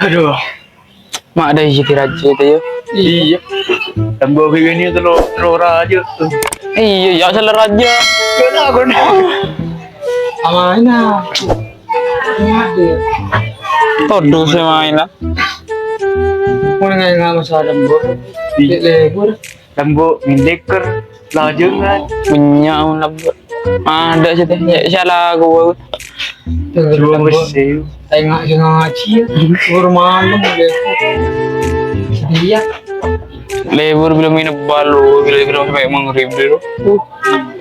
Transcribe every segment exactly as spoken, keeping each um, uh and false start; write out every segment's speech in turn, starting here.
Adhu. Ma' dâ' iyâ diraja itu yâ. Iyâ. Tembok ini terus, terus raja. Iyâ, yâ, asal raja. Kena, kena. Amaina. Todus sè maèn, ah. Mon ngai ngalo sa tembok. Di lebur. Tembok, mindek, kèr. Lajângan. Punya lembut. Ada sih teh. Ya, salah gua. Dua belas. Tengok sing ngaji ya. Buru malam ya. Iya. Lebur belum minum balu, kira-kira sampai maghrib dulu.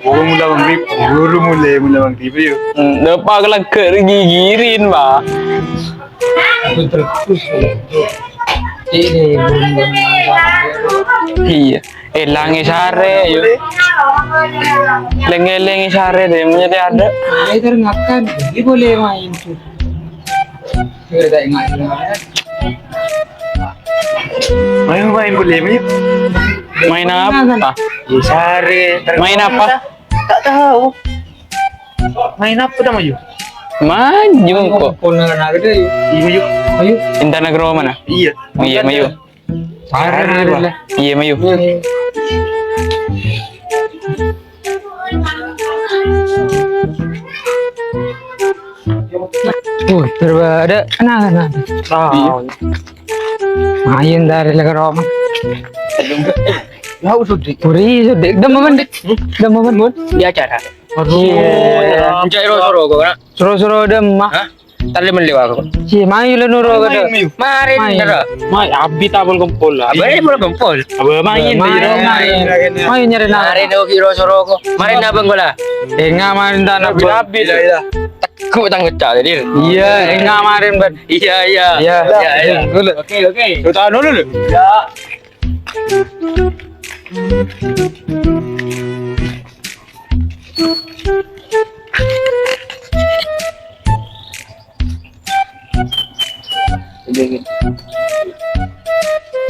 Buru mulai maghrib, buru mulai, mulai maghrib yuk. Hmm, depan kelak gigirin, Pak. Ini, iya. Èlang è sarè, yuk. Lèng-lèng è sarè deh, menjadi ada. Ayo, terus ngakan. Ini boleh main tuh. Kita ingat. Main, main boleh, main. Main apa? È sarè. Main apa? Tak tahu. Main apa dah, Mayu? Maju kok. Pon anak gede, yuk. Iya, Mayu. Ayo. Intan Negro mana? Iya. Iya, Mayu. Sarè lah. Iya, Mayu. Tuh, berbeda. Nah, nah. Oh. Main dari lagi Roma. Ya, sudah. Puri, sudah. Udah momen, Dik. Udah momen, Bun. Di acara. Aduh, iya. Encak ro-soro kok, Kak. Soro-soro dem, mah. Hah? Tadi mending aku. Si, mayu le noro kok. Mayu, mayu. Marin, mayu. Dara. Mayu, abi tabel kempol lah. Abi tabel kempol. Abi main, main, main. Main. Mayu nyari nang. Marin oki ro-soro kok. Marin abang kula. Enggak main tanah abi. Iya, iya. Tekuk tang pecah tadi. Iya, enggak marin, Ban. Iya, iya. Iya. Iya, iya. Dulu. Oke, oke. Kita dulu, dulu. Ya.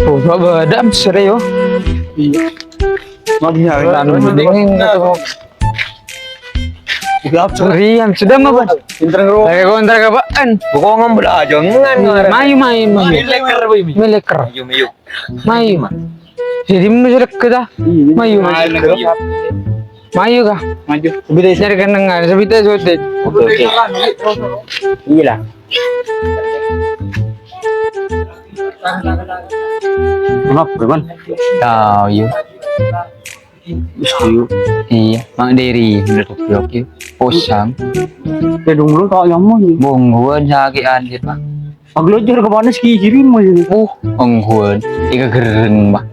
Oh, coba ada serius. Iya. Makanya, kan, mendingin. Udah, Rian, sudah mah, Bang? Pinter ngeru. Lagi kontrak apaan? Bukan ngomong belajar, ngan, ngan. Mayu, main, mayu. Main leker, Boy. Main leker. Mayu, mayu. Mayu. Jadi, mau sedek kita? Iya. Mayu, mayu. Mayu, mayu. Mayu, kah? Maju. Sebita, nyari kenangan, sebita, sodet. Oke, oke. Iya lah. Maaf, Bang. Tahu, yuk. Iya, Mang Deri, bener, oke, oke. Posang. Ya, dong, lu tau nyamon, ya. Bongguan sakit anjir, Pak. Aku lo jor ke mana sih, kiri, mau, ya. Uh, bongguan. Iga gereng, Pak.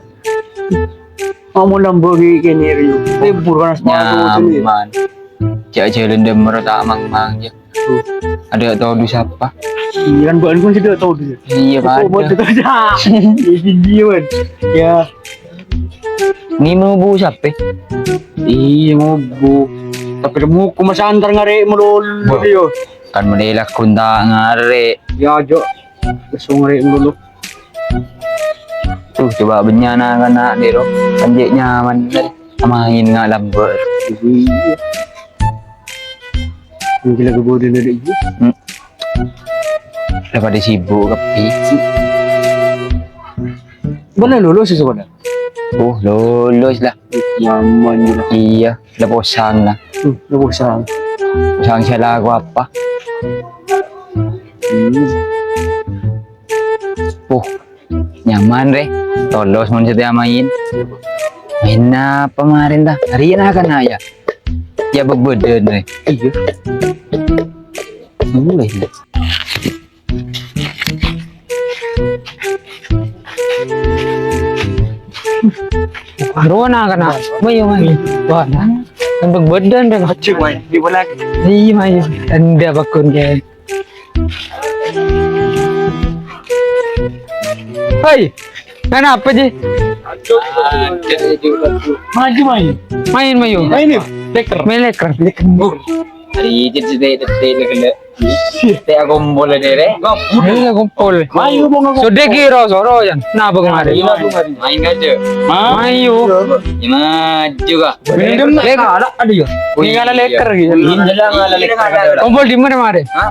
Mau nambah di kene, Rio. Libur, panas banget, tuh, ya. Nyaman. Cak jalan demer tak mang-mang, ya. Tuh. Ada yang tahu di siapa? Iya, kan, Bang, kan tidak tahu dia. Iya, Pak. Oh, ada. Betul, ya. Iya, iya, Bang. Ya. Ini mau bu siapa? Iya, mau bu. Tapi kamu ku masa antar ngare melulu. Wah. Iya. Kan menilai kunta ngare. Ya, Jo. Langsung ngare melulu. Tuh, coba benyana kan, nak, dero. Kan jek nyaman, kan. Main ngalam, Bang. Iya. Mungkin lagi bodoh dari itu. Hmm. Lah pada sibuk, kepi. Mana lulus sih sebenarnya? Oh, lulus lah. Nyaman gitu. Iya, lah posang lah. Hmm, lah posang. Posang salah aku apa? Hmm. Oh, nyaman, Re. Tolos mon setia main. Main apa kemarin, ta? Hari ini akan aja. Ya, bebedan, Re. Iya. Mulai. Corona kena. Mayu, mayu. Wah, nah. Kan bebedan, Re. Aja, main. Di bola. Iya, mayu. Anda bakun, guys. Hei, main apa, Ji? Maju, main. Main, mayu. Main, yuk. Leker. Main leker. Leker. Hari ini, Ji, Ji, Ji, Ji, Ji, Ji, aku kumpul, Ji, Re. Ini kumpul. Mayu, mau ngaku. Sudah kira, soro, Jan. Nah, apa kemarin? Iya, main aja. Mayu. Ya, maju, Kak. Minum. Leker. Aduh, ya. Ini kalah leker, gitu. Iya, kalah leker. Kumpul di mana kemarin? Hah?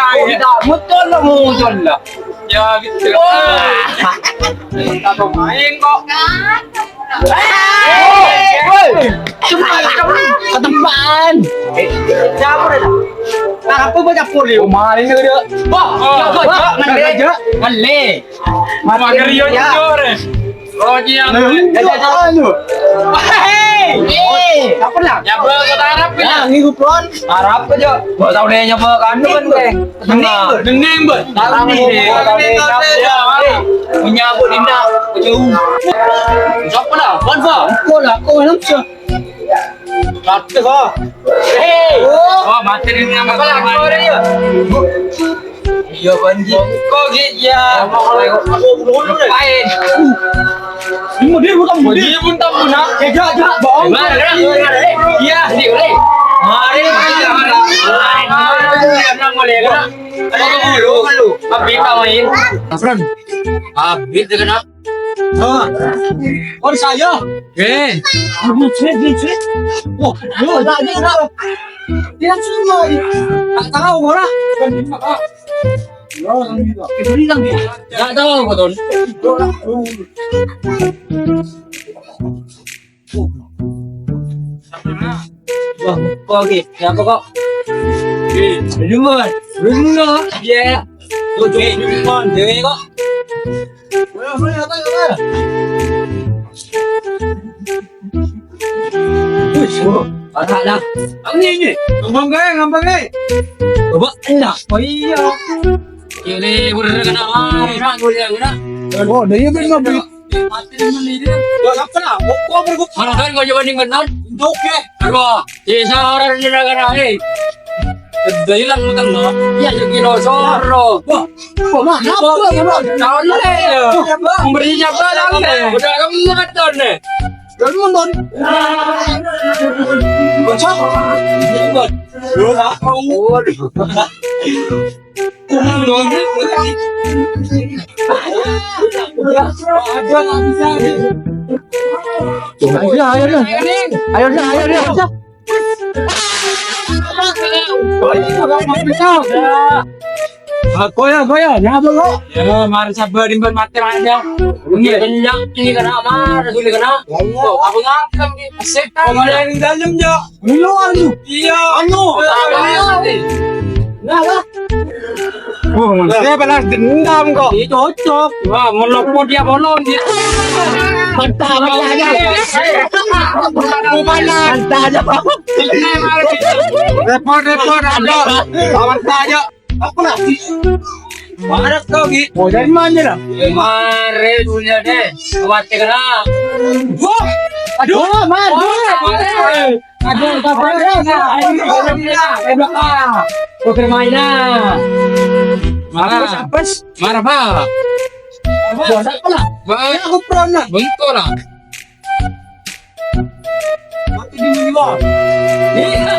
Iya, iya. Muncul lah, muncul lah. Ya, gitu. Wah. Kita tuh main kok. Hei! Woi! Cuma ketempaan. Eh, campur ya? Nah, apa gua campur, Leo? Oh, maling itu dia. Wah, wah, wah, wah, ngale. Ngale. Mati. Wah, ngeri, ya. Jujur, eh. Oh, iya. Nah, ya, ya, ya. Anu. Hei! Eh, apa lah? Ya, gua kata Arab, ya. Nah, ngikut, Lon. Arab aja. Gua tau deh nyoba kan, kan, Bang. Bening, Bang. Bening, Bang. Tahu nih. Bening, Bang. Punya aku Dinda. Jauh. Siapa lah? Wan, Bang. Aku lah, aku langsung. Mati, Bang. Hei. Oh, mati ini nama apa lagi? Apa lagi? Iya, Panji. Kok gitu ya? Ngapain? Ini dia bukan dia. Dia pun tak guna. Ya, ya, ya, bohong. Mari, mari, mari. Iya, di, mari. Mari, mari, mari. Mari, mari, mari. Mari, mari, mari. Apa dulu? Apa dulu? Habis tak main? Abis dia kena. Oh. Oh, saya. Eh. Buset, buset. Wah, lu tadi enggak. Dia semua. Tak tahu, ora. Itu bilang dia. Enggak tahu, betul. Wah, kok oke? Ya, apa kok? Di luar. Bener. Ya. Tuh, cuma dewe kok. Boleh, boleh, apa, apa? Wih, oh, ada, ada. Ini, ini. Ngambang kae, ngambang kae. Coba, enggak. Oh, iya. Ini bener kena, ah, enak, gue ya, enak. Oh, dia yang main mobil. Mati dengan ini. Lah, apa lah? Kok, kok berguna? Mana kan kau coba ning benar? Oke. Aduh, ya, saran ini kan, eh. Sudah hilang utang, no? Ya, ya, kilo soro. Wah, wah, wah, apa, apa? Tahun le, ya. Memberinya apa, tahun le? Udah, kamu nonton, nih. Kamu nonton? Baca. Hebat. Waduh. Ayo, ayo, ayo. Ayo, ayo, ayo. Aku ya, aku ya, ya, belum. Ya, mari sabar, imbang mati aja. Iya, kenyang, ini kena, mar, ini kena. Tuh, aku ngangkang, nih. Asik, kan? Kok malah yang dalam, Jo? Ini anu. Iya. Anu. Nah, lah. Oh, saya balas dendam kok. Ini cocok. Wah, melopot dia bolong dia. Mantap, mantap aja. Bukan. Mantap aja. Repot, repot, ada. Mantap aja. Apa lagi? Marah kau, Gi. Oh, dari mana, lah? Mare dunia deh. Kuat kena. Wah. Aduh, man. Aduh, kabar. Aduh, kabar. Aduh, kabar. Aduh, kabar. Marah. Apes, apes. Marah, Pak. Buat apa lah? Ba- Ya, aku pernah. Bentuk lah. Mati di luar. Iya.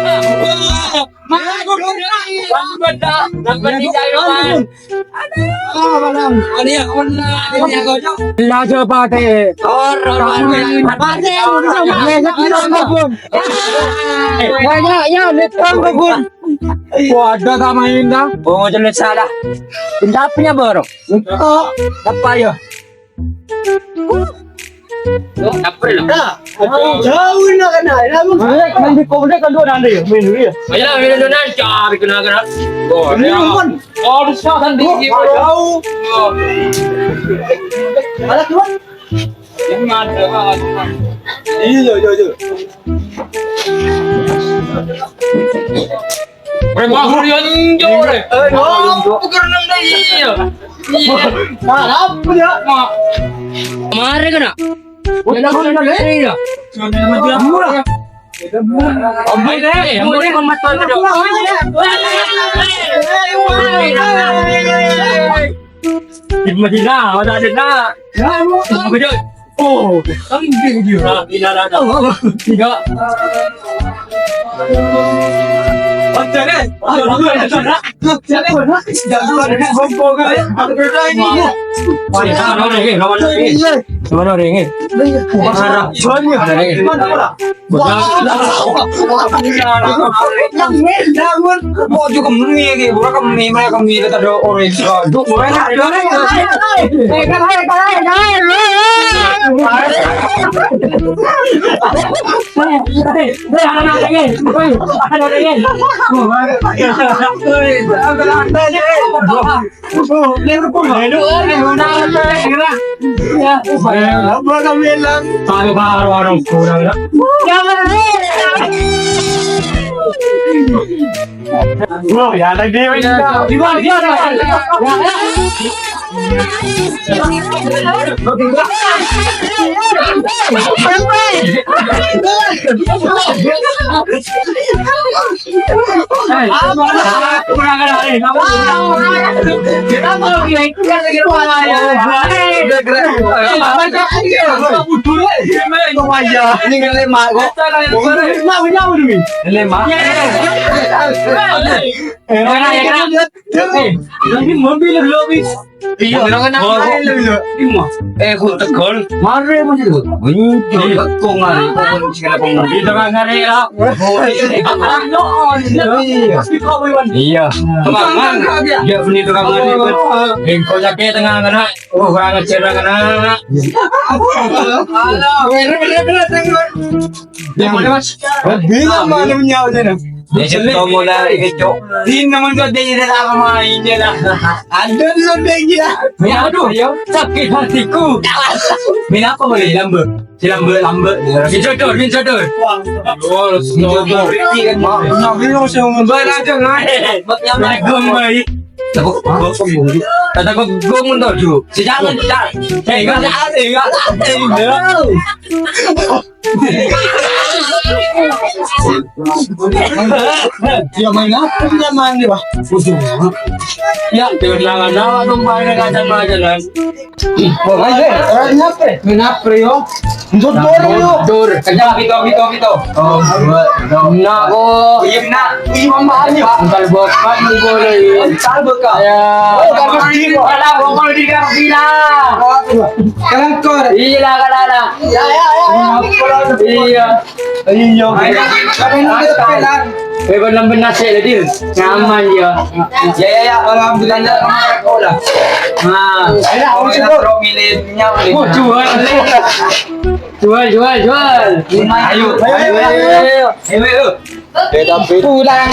Marah, aku pernah. Lambat dah. Lambat di jalan. Aduh. Ah, malam. Ada yang pernah. Ada yang kocok. Lah, coba deh. Orang. Banyak, ya, ini tanggung, Bun. Wah, ada tak main dah? Oh, jelas salah. Pindah apanya, Bro? Oh, apa ya? Apa ya? Nah, jauh ini kan, nah, ini apa? Nanti kau udah kan dua nanti ya, main dulu ya. Ayo, main dulu nanti, cari kena-kena. Oh, ini ya. Kan? Oh, bisa kan tinggi, Bro. Jauh. Oh. Ada dua. Iya, iya, iya. Weh, wah, Ryan, jauh, weh. Eh, no. Bukan nang dia, iya. Iya. Maaf, ya. Ma-, mari kena. Udah, udah, udah, eh. Iya. Murah. Ambil deh, ambil deh, mama tuan dulu. Di Madinah, ada ada nak. Ya, lu. Apa kejut? Oh, kambing dia. Nah, tidak ada. Tidak. Ada deh. Ada deh. Jangan ada sombong, eh. Ada ini. Mana orang ini? Mana orang ini? Mana orang ini? Mana orang ini? Mana orang ini? Oh, ya, tadi. Di mana, di mana? Ini kan lemak kok. Lemak, lemak, lemak. Eh, ini mobil lho, Bis. Iya. Mobil kan? Oh, iya. Iya. Eh, kok tegol? Mare, Mas, itu. Bunyi, kok ngare, kok sing kena pengumum. Itu kan ngare, ya. Oh, iya. Apa? No, iya. Iya. Iya. Teman, Mang. Dia punya tukang ngare, Bang. Bengkoknya kayak tengah kena. Oh, kurang ajar, kena. Halo. Bener, bener, bener, bener. Yang mana, Mas? Bilang mana punya aja, nah. Dia jelek. Cek tomo lah, cok. Ini namanya tuh dia tidak apa mainnya lah. Ada di sana dia. Minat apa tuh? Sakit hatiku. Minat apa boleh? Lambe. Si lambe, lambe. Min jodoh, min jodoh. Oh, jodoh. Nah, ini masih mau main aja, nah. Yang baik. Takut, takut, takut, takut, takut, takut, takut. Si jangan, jangan. Eh, enggak, enggak, enggak, enggak. Ya, main apa sih namanya, Pak? Pusing. Ya, dengan lawan-lawan dong, main kacang-kacangan. Wah, main, eh, main apa? Main apa, yo? Dur, dur, yo. Dur. Kerja, gitu, gitu, gitu. Oh, dua, dua. Nah, oh. Iya, benar. Iya, Pak. Entar buat kan, boleh. Entar buka. Ya. Oh, kalau di, kalau di, kalau di, kalau di. Kalangkor. Iya, lah, lah, lah. Ya, ya, ya, ya. Iya. Iya. Ayo, ayo, ayo, ayo. Eh, belum benar sih, Dil. Nyaman, ya. Ya, ya, ya, alhamdulillah. Nah. Ayo, aku coba. Oh, jual. Jual, jual, jual. Ayo, ayo, ayo, ayo. Ayo, ayo. Eh, tapi pulang.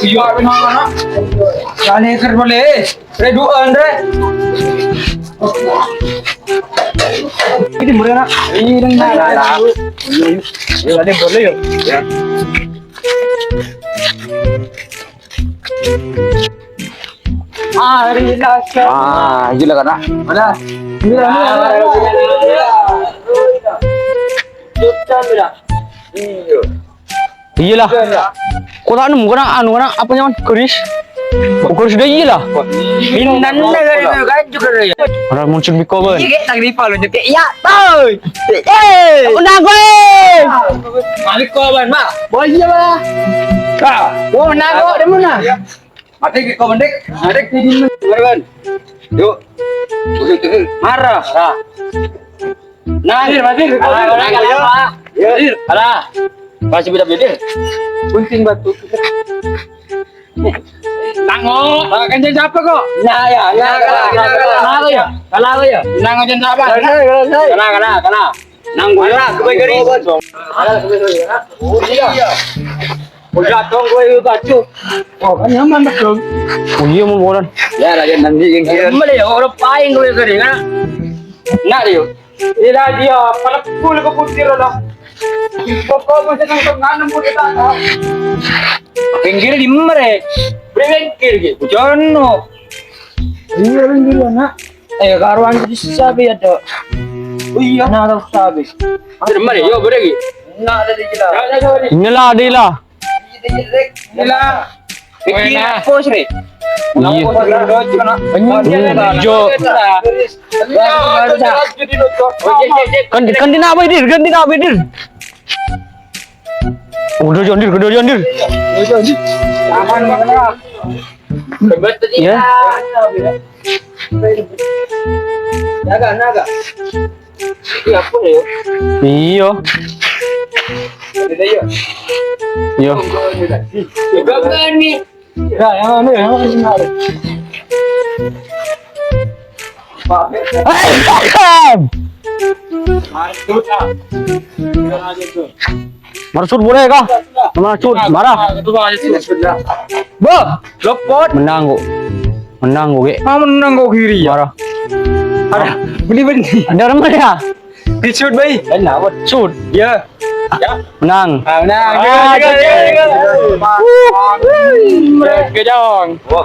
Iya, benar. Kali kerja boleh. Re, du'an, re. Ini murah, nak. Ini, nak. Yo, ada boleh, yo. Ya. Hari Selasa. Ah, gila kan, nak? Mana? Gila, gila, gila. Iya. Iyalah. Kok ta' nemmo kana, anu kana, apa nyaman? Keris. Oh, keris dah iyalah. Minanna kali itu kan juga ya. Ora muncul biko, Bang. Iya, kayak tang ripa lo, kayak, "Ya, tahu." Eh, menang gue. Balik kau, Bang, Mak. Oh, iya, Bang. Kak. Oh, menang kok, di mana? Mati ke kau, Bendek. Mati ke di mana, Bang? Yuk. Udah, udah. Marah. Nah, Dir, Dir, Dir. Alah, alah, alah. Ya, Dir. Alah. Masih beda-beda. Gunting batu. Tango, ah, kan jadi siapa kok? Nah, ya, ya, kalah, kalah, kalah. Kalah aku ya? Kalah aku ya? Menang aja siapa? Kalah, kalah, kalah. Kalah, kalah, kalah. Nang gue. Kalah, gue gari. Kalah, gue gari. Oh, iya. Udah tong gue baju. Oh, kan nyaman dong. Oh, iya, mau bolan. Ya, lagi nanti yang kira. Mana ya, orang paling gue gari, kan? Nah, Rio. Ila dia, palebbu la ka puttir la. Pokok mesti nang tengah nemu kita. Pinggir di mere. Beri pinggir gitu. Jono. Iya, pinggir, nak. Eh, karuan di sapi ya, Dok. Oh iya. Nah, tahu sapi. Ada mana? Yo, boleh gitu. Nah, ada di kita. Inilah, Dila. Inilah. Mikir bos nih. Iya. Jo. Kan, kan dina apa, Dir? Kan dina apa, Dir? Udah, Jon, Dir. Udah, Jon, Dir. Aman, Bang. Ya. Naga, naga. Iya. Iya. Iya. Juga nih. Ya, yang anu, yang anu. Maksud boleh kah? Maksud marah. Bah, lopot. Menang kok. Menang kok, Gek. Ah, menang kok kiri ya. Marah. Ada, beli-beli. Ada orang mana ya? Di shoot, bay. Shoot. Ya. Menang. Ah, menang. Ah, gede, gede, gede. Gede, gede. Wah.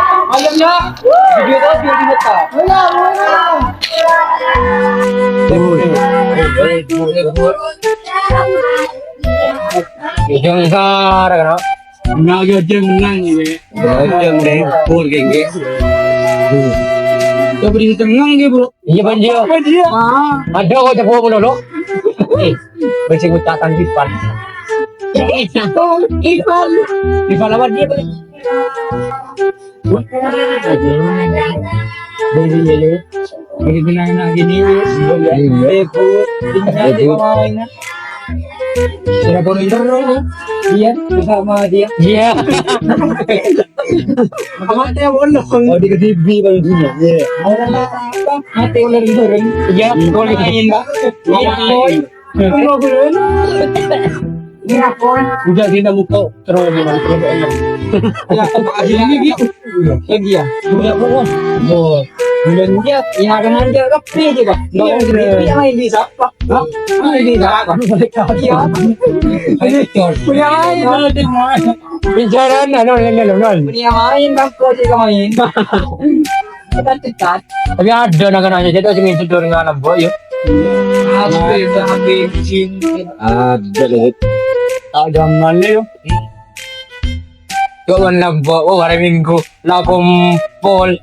Ayo, ya. Video terus, biar dibuka. Ujung sar, kan? Enggak, ujung menang ini. Ujung deh. Pur, geng, geng. Coba di tengah, geng, bro. Iya, Bang Jio. Apa dia? Ah. Ada kok, coba, bro, lo. Eh, bersih ucapan Ipan. Ipan. Ipan lawan dia, Bang. Jadi, jadi, jadi, tenang-tenang gini, ya. Iya. Ibu, tinggal di rumah ini. Sudah boleh terus, ya. Iya, bersama dia. Iya. Mati ya, bolong. Oh, di kediri, Bang, gini. Iya. Orang apa? Mati oleh orang. Iya, boleh main, Pak. Iya, boy. Udah, sini muka terus. Ya, ini gitu. Lagi ya? Udah, udah. Oh, bulan dia, ya, kan aja, tapi aja, Pak. Iya, iya. Ini yang lain bisa, Pak. Hah? Ini bisa, Pak. Iya. Ayo, Cor. Punya lain, Pak. Bicara, nah, no, no, no, no. Punya main, Pak. Kok dia main? Cepat, cepat. Tapi ada nak kenanya, jadi sing tidur ngalem, Mbok, yo. Apa itu, apa itu? Ada, Lid. Tak zaman, yo. Kok mana, Mbok? Oh, hari Minggu. Lah, kompol.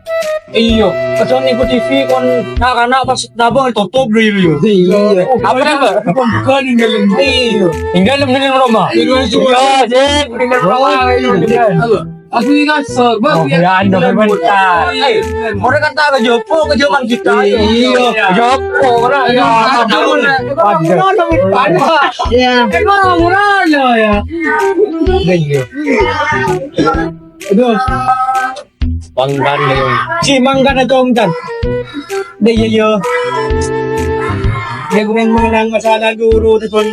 Iya. Kadang niku T V kon anak-anak pas nabang tutup dulu, yo. Iya. Apa, Mbok? Bukan di dalam. Iya. Tinggal di dalam rumah. Iya, iya. Iya, sih. Di dalam rumah, iya. Apa? Asli kasar, Bang. Oh, ya, anda bentar. Eh, mereka tak ke Jopo, ke zaman kita. Iya. Ke Jopo, orang. Iya, ada. Ada. Ada. Iya. Eh, orang murah, ya, ya. Iya. Aduh. Pangkan, ya. Si mangkan atau engkan? Deh, iya, iya. Dia gue yang mengenang masalah guru, terus pun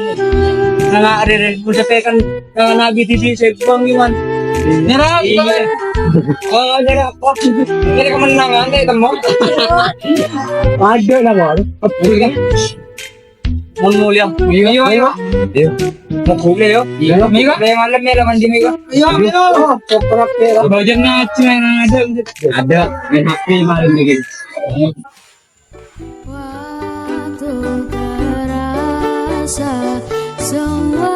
anak ada, gue sampai kan Nah, Nabi didik sing bang, Iwan. Nyerah, iya. Oh, jadi apa? Jadi kemenangan, deh, temo. Ada lah, Bang. Apa ya? Mon molja. Iya, iya. Iya. Mau kuliah, yo. Iya, Mika. Yang malam ya, lawan di Mika. Iya, iya. Coklat ya. Bajang ngaji, main ada. Ada, main H P malam ini. Waktu terasa semua